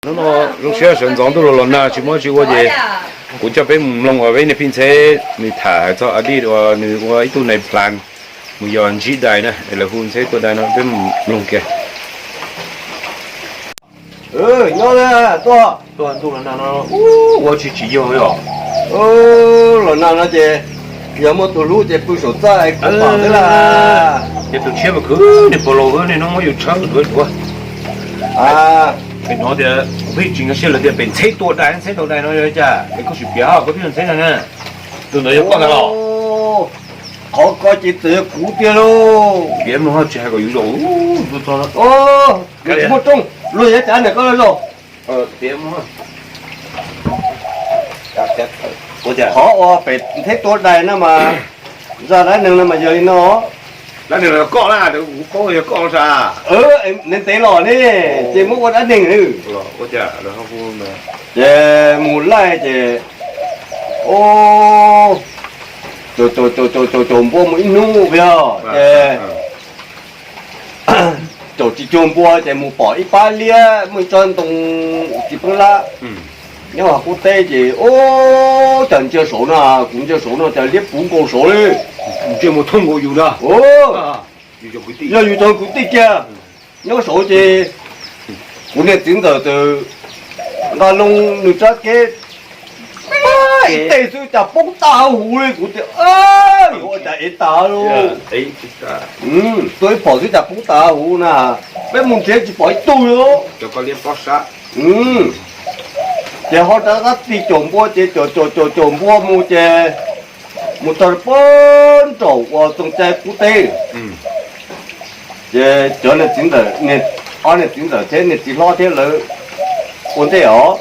Hnub no zoo siab sawv ntxov ntuj los los nag tsis muaj tsis ua ces kuv coj peb mus mloog uas peb niag phij ntxheb nws tham hais txog a dij uas nws ua ib tug nais plan mus yos ntsib dais na, es lawv hu ntxheb tua dais no peb mus mloog kiag. Nyob na, tuaj. Tuaj ntuj los nag no ua tsis tsis yog os. Los nag no ces yog muaj tus hlub ces pw saum txaj es kuv pom xwb las. Ces tus tshiab mas khwv niag pos laus niag no muab yus tshawb duav duav. Pem no tias kuv pheej tsis nkag siab lawv tias pem ntxheb tua dais, ntxheb tua dais no yog cas es koj sim piav koj pheej ntxheb na. Tus ntawd yog koj ntag los? Qhov ko ces txawm yog kuv tiag lauj. Piav mloog tsis hais kom yus zaum. Muaj rooj luag yuav cas ntawm koj los zaum. Qhov uas pem ntxheb tua dais no mas, zaj dab neeg no mas yog li no. Dab neeg koj na, kuv paub yog koj sa. Ntev ntev los ne, ces muab ua dab neeg. Ces mus laij ces, o, caum caum caum caum caum npua mus ib hnub os, ces caum tsis cuag npua ces mus pom ib pab liab muaj ib tsob ntoo txiv pheeb lab nyob hauv qub teb ces, o, cas ntsia saud no, kuv ntsia saud no cas liab puv nkaus saud li. Ntsia mus thooj nkaus yus na. Yog yus cov kwv tij kiag nyob saud ces kuv niag txiv ntxawm txawm nqa loo nws txoj kev ib teg xwb cas poob tag huv li. Kuv tias, yuav ua cas ev tas lauj. Tua ib phom xwb cas poob tas huv na. Peb mus nrhiav tsis pom ib tug li. Ces ho rov qab tig caum npua ces caum caum caum caum npua mus ces mus txog pem nraum uas txoos cai qub teb. Ces cov niag txiv ntxawm, ob niag txiv ntxawm thiab niag txiv hlob thiab lawv ua ntej os.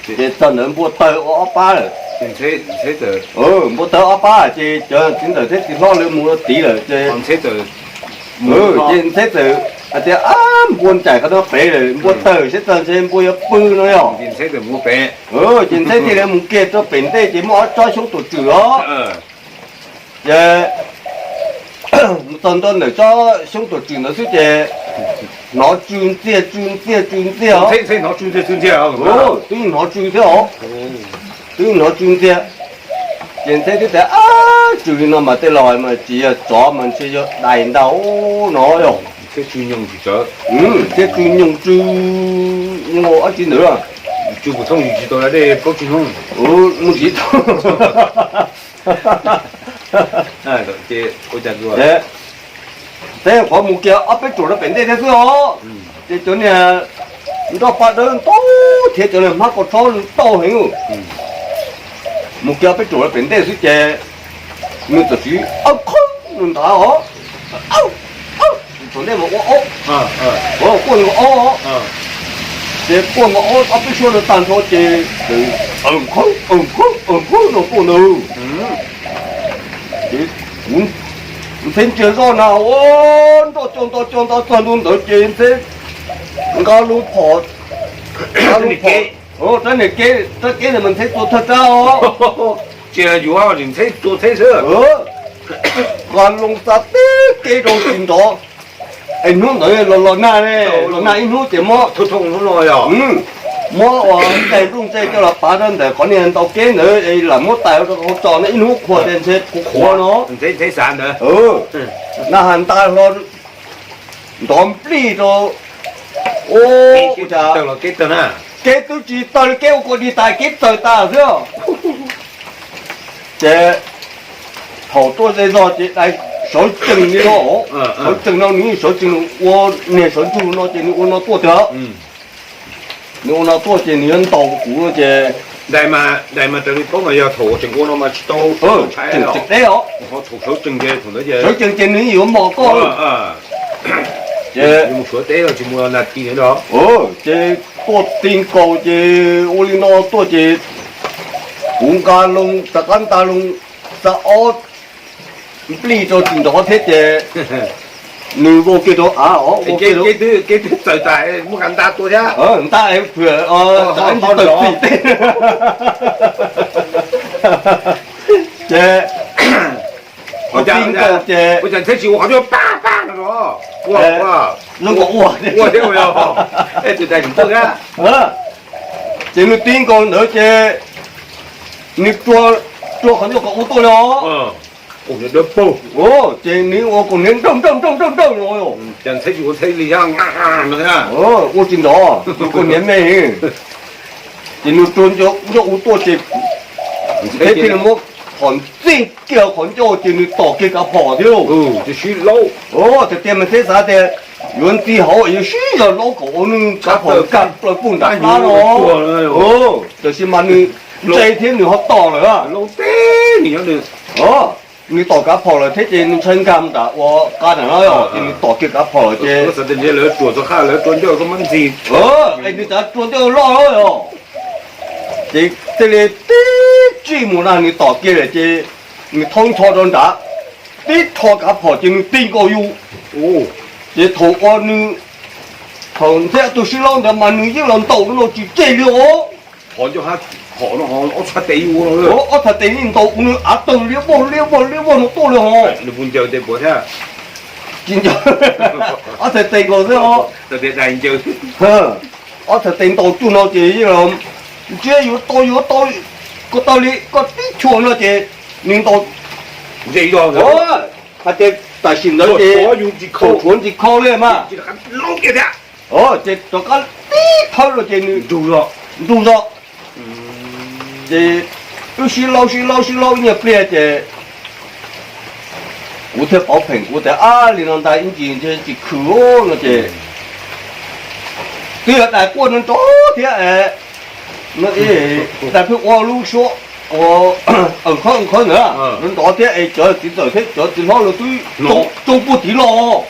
Ces txog ntawd npua tawg ua ob pab lawm. Npua tawg ob pab ces cov txiv ntxawm thiab txiv hlob lawv mus ua tid lawm ces, ces Ntxheb txawm hais tias, ab, npua ncaim qhov no pem lawm, npua tawg seb txog ntshe npua yuav pw no yog. Ces Ntxheb thiaj li mus kiag rau pem ntej ces muaj ob tsob xyoob tuam tswm os. Ces mus txog ntua ntawm tsob xyoob tuam tswm ntawd xwb ces hnov tsw ntxiag tsw ntxiag tsw ntxiag os. Twb hnov tsw ntxiag os. Twb hnov tsw ntxiag. Ces Ntxheb thiaj tias, ab, tsw li no mas tej laus mas tsis yog tsov mas ntshe yog dais ntag no yog. Thiab tsw nyoos tsw, nyoos ob tsi ntawd. Mus tsis tau. Ntxheb qhov mus kiag ob peb ruam rau pem ntej thiab xwb os. Ces cov niag nroj paj dawb ntau thiab cov niag hmab kaus txhob ntau heev. Mus kiag ob peb ruam rau pem ntej xwb ces nws txawm siv aw qhawb nws ntav os. Thaum ntej mas ua ob, quaj nkaus ob, ces quaj nkaus ob ob peb suab rau tag nrho ces aw qhawb aw qhawb aw qhawb no tuaj ntag. Ces kuv, Ntxheb ntsia zoj na, ua nroj co nto co nto txog ntua ntawd ces Ntxheb nqa loo phom, nqa loo phom, rab niag keb, rab keb ntawd mas Ntxheb tua thawj rab os. Tsis yuav, Ntxheb tua Ntxheb xwb. Nqa loo xa tib keb rau tsis nrov. Es hnub ntawd los los nag, los nag ib hnub ces muab, muab ua nqaij nplooj nqaij coj los pav rau ntawm qhov niag ntau keb ntawd es lam muab tais rau hauv tso no ib hnub qhuav ces ntshe qhuav qhuav no. Nag has nta hlo nrov nplij rau. Ua cas keb twb tsis tawg li, keb ua kua dig tas keb tawg tas xwb. Ces thaum tuaj ze zog ces dais sawv tsees li no, sawv tsees no nws sawv tsees ua niag sawv ntsug no ces nws ua no tuaj tiag. Nws ua no tuaj ces nws yuav ntaus kuv no ces, dais mas raws li paub mas yog thaum tseem ua no mas tsis tau tseem teb os. Thaum sawv tsees ces thaum ntawd ces, sawv tsees ces nws yuav mos koj. Ces mus suav teb tsis mus na ti no. Ces tuaj ti nkaus ces ua li no tuaj ces kuv nqa loo rov qab nta loo xa ob nplij rau tsis nrov thiab ces nws vau kiag rau av os, vau kiag rau, keb twb txawg tas muab nqa nta tua thiab. Nta phwm tawg txim tej. Ces ua cas Ntxheb tsis ua qhov coj pab pab no os. zoo nkaus ua thiab. Ces nws ti nkaus ntawd ces nws rua, rua qhov ncauj kom ua tuaj li os. Ces nws ua kaus hniav nrawj nrawj nrawj nrawj nrawj no, ua tsis nrov, ua kaus hniav me. Ces nws rua ncauj ua tuaj ces thiaj li muab phom ntxig kiag qhov ncauj ces nws tom kiag kav phom thiab lauj. Tiag tiag mas thiab xav tias yuav ntxig hauv yuav sib zog laub kom ua nws kav phom nkag plaws puag nram plab no. Tiam sis mas nws ntse thiab nws ho tom lawm. Nws tom kav phom lawm thiab ces nws ntshai nkag nram ua qab nram no, ces nws tom kiag kav phom lawm ces es nws txav rua ncauj loj os, ces thiaj li tib tsij mus na, nws tom kiag lawm ces nws thaub ncho rau nrad, tib rho kav phom ces nws ti nkaus yus. Ces thaum ua nws, thaum ntxhiab tus sib laub ntawd mas nws yeej los ntaus no tsis tseg li os. Ob txhais tes yeej ntaus ua nws av tawg liab vog liab vog liab vog no tuaj li os. Tsis nco, ob txhais tes nkaus xwb os. Ob txhais tes ntaus cuag no ces yeej los, ntsia yuav tau yuav tau, koj tau li koj tib chua no ces nws ntaus, hais tias tam sim ntawd ces tsuav ntsis kho li mas, ces rov qab tib thawb no ces nws nrug zog. Ces wb sib laub sib laub sib laub ib nyuag pliag ces kuv thiaj pauv pheem kuv tias, ab, li no ntag ib ntsis ntshe tsis khwm no ces twb yog dais quaj nrov nrov thiab es, dais pheej ua lub suab ua aws khawb aws khawb ntawd nrov nrov thiab es cov txiv ntxawm thiab cov txiv hlob lawv twb tsoo puag tid los.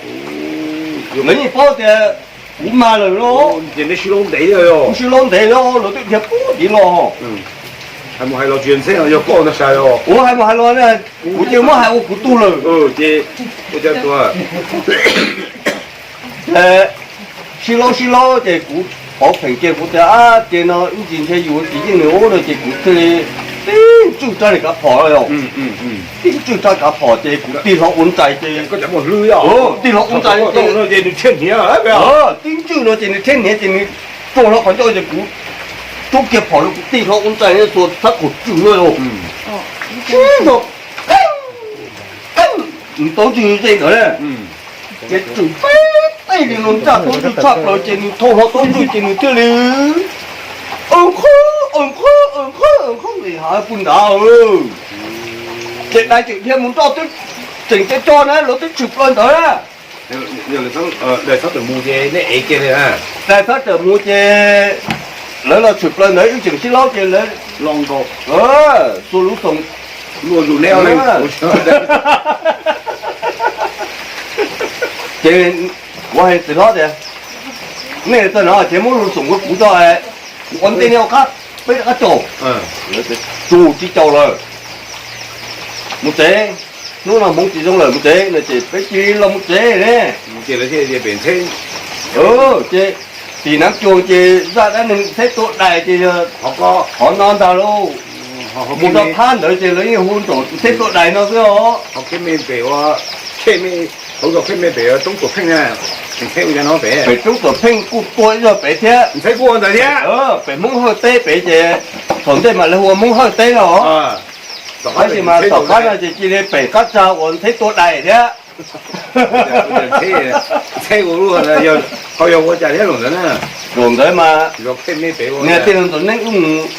Lawv yeej paub tias kuv mag lawm los, sib laub ntev los lawv twb dhia puag tid los. Kuv hais mus hais los, kuv cia muab hais ua kuv tug lawm. Sib laub sib laub ces kuv pauv pheem kiag kuv tias, ab, ces no ib ntsis ntshe yus tsis yeej nws ub no ces kuv thiaj li tib ntswj rab li kav phom, tib ntswj rab kav phom ces kuv tig hlo ua ntsais ces, tig hlo ua ntsais ces tib ntswj no ces nws rhiab hniav ces nws rua hlo qhov ncauj ces kuv rub kiag phom no kuv tig hlo ua ntsais xuas txhab kaum tswm no, sib zog qeeb, nws taub ntswg ze ntawd na, ces tswm peb tej li no ntsaj taub ntswg tshaj plaws ces nws thau hlo taub ntswg ces nws thiaj li aws qhawb aws qhawb aws qhawb aws qhawb nqis hav puag nrad. Ces dais tseem dhia mus nroj twb tseem co co na, lawv twb tshwm plaws ntawd na. Dais txhob tawm mus ces lawv los tshwm plaws ntawd wb tseem sib laub ces lawv xuas lub xoom. Ces kuv hais txiv hlob tias, nej txog no ces muab lub xoom ua kuv tso, kuv ua ntej nej ua qab, peb rov qab caum. Tsis caum lawm, mus tsev, hnub no hmoov tsis zoo lawm mus tsev no ces peb cia li los mus tsev ne. Ces tim Nab Cuag ces zaj dab neeg Ntxheb tua dais ces yog qhov no ntag lauj. Mus rau phab ntawd ces lawv yeej hu nraum Ntxheb tua dais no xwb os. Pem Roob Tuam Pheej kuj tuag ib zog pem thiab. Pem Hmoob Hawj teb pem ces thaum ntej mas lawv hu ua Hmoob Hawj teb no. Tab sis mas tom qab no ces cia li pem qab tsa uas Ntxheb tua dais thiab. Zaum ntawd mas niag tij laug Ntxawm Neeb wb mus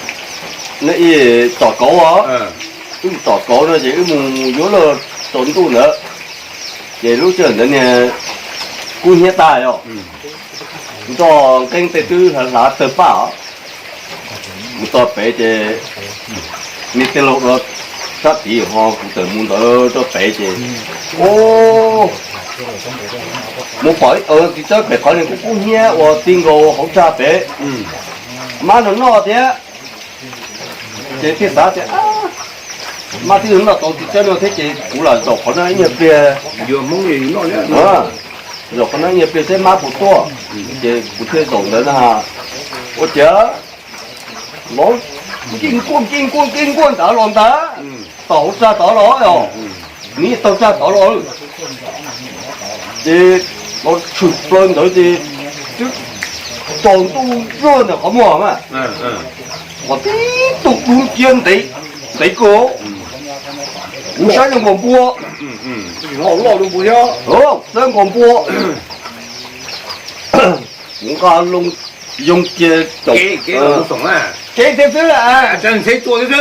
tom kauv os, wb mus tom kauv no ces wb mus yuav luag tsaus ntuj ntawd, ces lub sij hawm ntawd niag kub hnyiab tag yom, nroj nqeeb tej twb hlav tawg paj os. Mus txog pem ces niag tij laug rau sab tid ho kuv txawm mus ntawd rau pem ces mus pom ib tug txiv tsawb pem qhov niag kub kub hnyiab uas ti nkaus hauv tsag pem, mab no noj thiab. Ces thiaj xav tias mab twb noj tau txiv tsawb no thiab ces kuv lam zaum qhov no ib nyuag pliag, zaum qhov no ib nyuag pliag seb mab puas tuaj. Ces kuv thiaj zaum ntawd na, ua ciav lov nkeej nkuaj nkeej nkuaj nkeej nkuaj ntawd los ntag, tom hauv tsag tod los os, nws yeej taug tsag tod los. Ces Qhov tshwm plaws ntawd ces twb tsaus ntuj zog ntawm qhov muag mas, qhov tib tug dub nciab ntev, ntev kawg. Kuv saib zoo nkaus npua, saib nkaus npua. Kuv nqa loo yoo kiag, kev thiab xwb,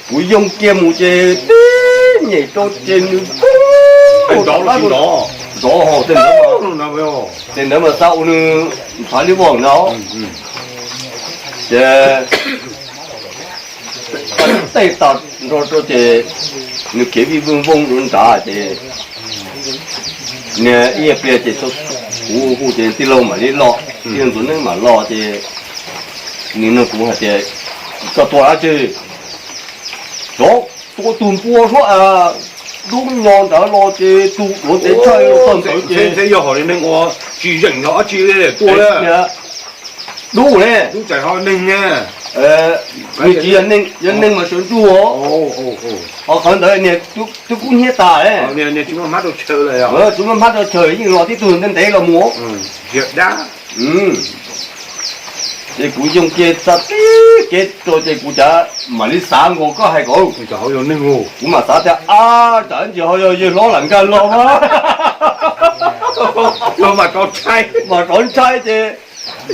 kuv yoo kiag mus ces tib nyem rau ces nws nrov, tej ntawd mas xav ua nws ntshav li vog no. Ces tej tas nrho rau ces nws khiav vij vooj vooj rau nrad ces niag ib nyuag pliag ces kuv hu ces tij laug mam li los, tij laug Ntxoov Neeb mam los ces nws nug kuv hais tias, koj tua dab tsi? Xyov, tua tus npua suab dub nyo nrad los ces tus duav ntev tshaj tag ntawd ces yog hom li neeg uas tsis zeem yog dab tsi li tua li. Dub ne, dub tsis yog neeg mas sawv ntsug. Ho qhov ntawd niag twb kub hnyiab tas, tsis muaj hmab rau chaw yeej los tib tug ntev ntev los mus. Ces kuv yoo kiag txog tib kev rau ces kuv cav mam li xav nkaus koj hais ko, kuv mam xav tias ab, tsam ntsis ho yog yawg hlob lam nkag los mas, mam rov ntshai ces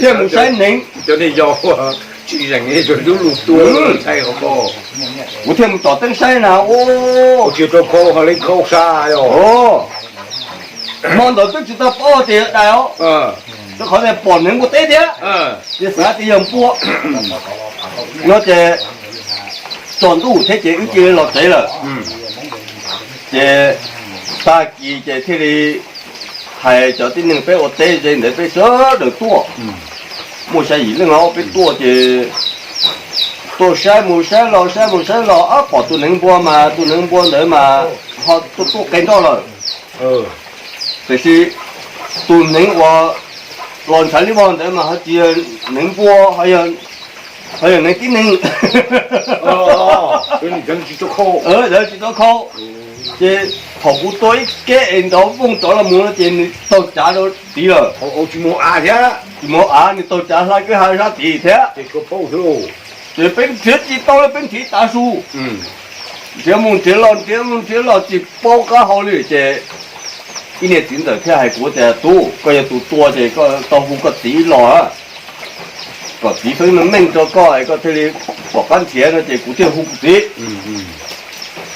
thiaj mus saib neev. Kuv thiaj mus tom teeb saib na, hmo ntawd twb tsis tau paub tias dais os, rau qhov tias pom neev npua teb thiab, ces xav tias yog npua no ces tsaus ntuj thiab ces wb cia li los tsev lawm. Ces tag kis ces thiaj li hais cov tib neeg peb ua teb ze ntawd peb sawv daws tuaj, muaj xya yim leej os, peb tuaj ces tuaj saib mus saib los saib mus saib los, pom tus neev npua mas tus neev npua ntawd mas ho tuaj tuaj qe nroj lawm. Tiam sis tus neev uas los ntshav li vog ntawd mas ho tsis yog neev npua, ho yog neev tib neeg. Tsis tau khau. Ces thaum kuv tua ib keb es nrov vooj rov los mus no ces nws taug cav rau tid lawm. Tsis mus av, nws taug cav hla kwj ha sab tid thiab. Ces peb nrhiav tsis tau li, peb nrhiav tav su, nrhiav mus nrhiav los nrhiav mus nrhiav los tsis paub qab hau li ces ib niag txiv ntxawm thiaj hais kuv tias, tub, koj yog tus tua ces koj tau hu koj txiv los, kom txiv feeb meej meej rau koj es koj thiaj li pom qab nrhiav no ces kuv thiaj hu kuv txiv.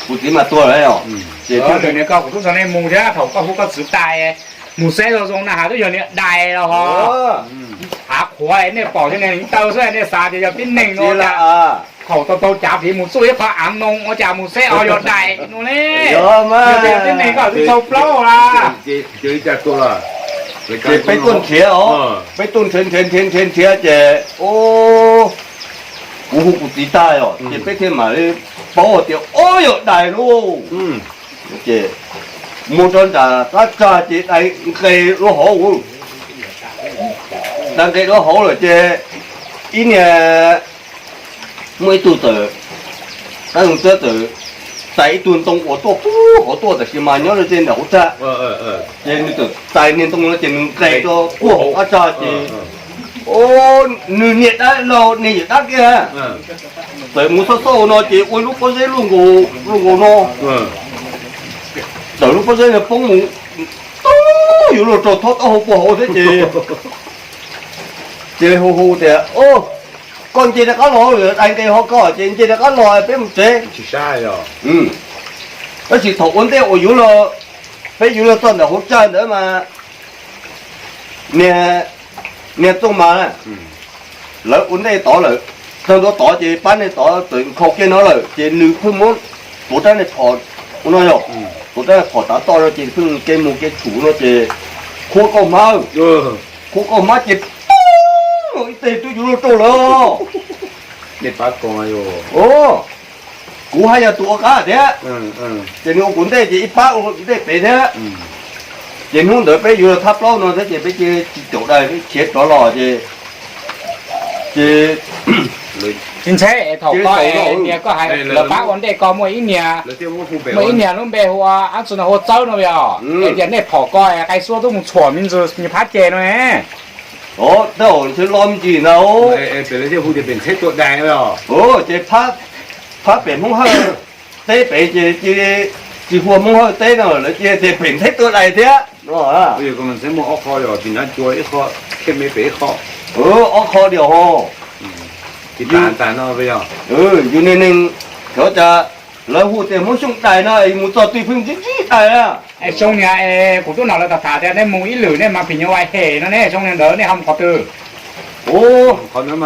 Kuv txiv mas tuag lawm os. Ces kuv tub txog nej mus thiab thaum koj hu koj txiv tas, mus saib zoo zoo na has twb yog niag dais los ho. Av qhuav nej pom thiab niag taw xwb nej xav tias yog tib neeg no. Thaum tau tau cav tid mus txuj ib qho av ntoo ua cas mus saib os yog dais no ne. Yog tias tib neeg koj twb tau plaub la. Ces peb tuaj nrhiav os, peb tuaj nrhiav nrhiav nrhiav nrhiav nrhiav ces kuv hu kuv txiv tag os ces peb thiaj mam li paub tias o yog dais lauj. Ces mus rau nram qab tsag ces dais nqes dua hauv, dais nqes dua hauv lawm ces ib niag muaj ib tug txawm, qab zoo txawm txais ib tug ntoo uas tuaj puag hauv tuaj tab sis mas nyob rau tej nram hauv tsag. Ces nws txawm txais niag ntoo no ces nws nqes rau puag hauv qab tsag ces nws niag dab laug niag yawm dab kiag txawm mus xauj xauj no ces ua lub pob zeb luaj nkaus no, txawm lub pob zeb no poob mus, tub, yuav luag raug thob taub hau puag hauv thiab ces cia li hu hu tias, koj nce rov qab los, dais nqes ho koj ces nce rov qab los peb mus tsev. Tab sis thaum ua ntej uas yuav los, peb yuav los txog ntawm hauv tsag ntawd mas niag, niag Txooj Mas lawv ua ntej tod lawm, txog ntua tod ces pab nej tod txawm nkhaus kiag no lawm ces nws pheej muab tuav rab niag phom ua no yog, tuav rab niag phom tav toj no ces pheej kev mus kev tshum no ces khuab kauj hmab, khuab kauj hmab ces poob, ib teg twb yuav luag raug lawm. Kuv haj yog tus ua qab thiab, ces nws ua kuv ntej ces ib pab ua ntej pem thiab. Ces hnub ntawd peb yuav los thab plaub no thiab ces peb cia tsis caum dais peb khiav rov los ces, ces Tsis ntshai, thaum koj niag koj hais lawv pab ua ntej koj muaj ib niag, muaj ib niag lub npe hu ua, ab tsi no hu ua Txawb no yog, es tias nej phom ko es qai xuab tub mus txhuam me ntsis nws phab ces no ne. Tej zaum ntshe lo me ntsis ntag. Pem lawv thiaj hu tias pem Ntxheb Tuam Dais os. Ces phab pem Hmoob Hawj teb pem ces tsis hu ua Hmoob Hawj teb no, lawv cia tias pem Ntxheb Tuam Dais thiab no. Ntxheb muaj ob qho, yog tsis nab cua ib qho, thiaj me pem ib qho. Ob qho diam ho. Tsis tas tas no yog yus niag neeg, xyov cas lawv hu tias Hmoob Xyooj Dais no, mus txog twg pheej ntsib ntsib dais na. Es Xyoo niag, kuv twb hnov lawv tham tham tias nej mus ib lwm nej mas phim nyuj vais hem no ne, Xyoo niag ntawd nej ho mus qhov twg? Qhov ntawd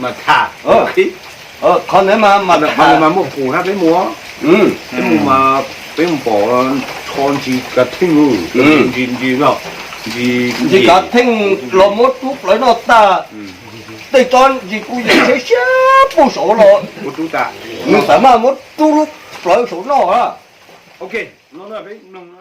mas tham, qhov ntawd mas mas muaj qus hab peb mus, peb mus mas peb mus pom tsho ntsis kav theej, ntsis, ntsis no, ntsis kav theej los muab rub plawv noj tag. Tej tsob ntsis kuj yeej siab siab puag saud los, nws xav mas muab rub lub plawv saud noj. Ok, no peb mloog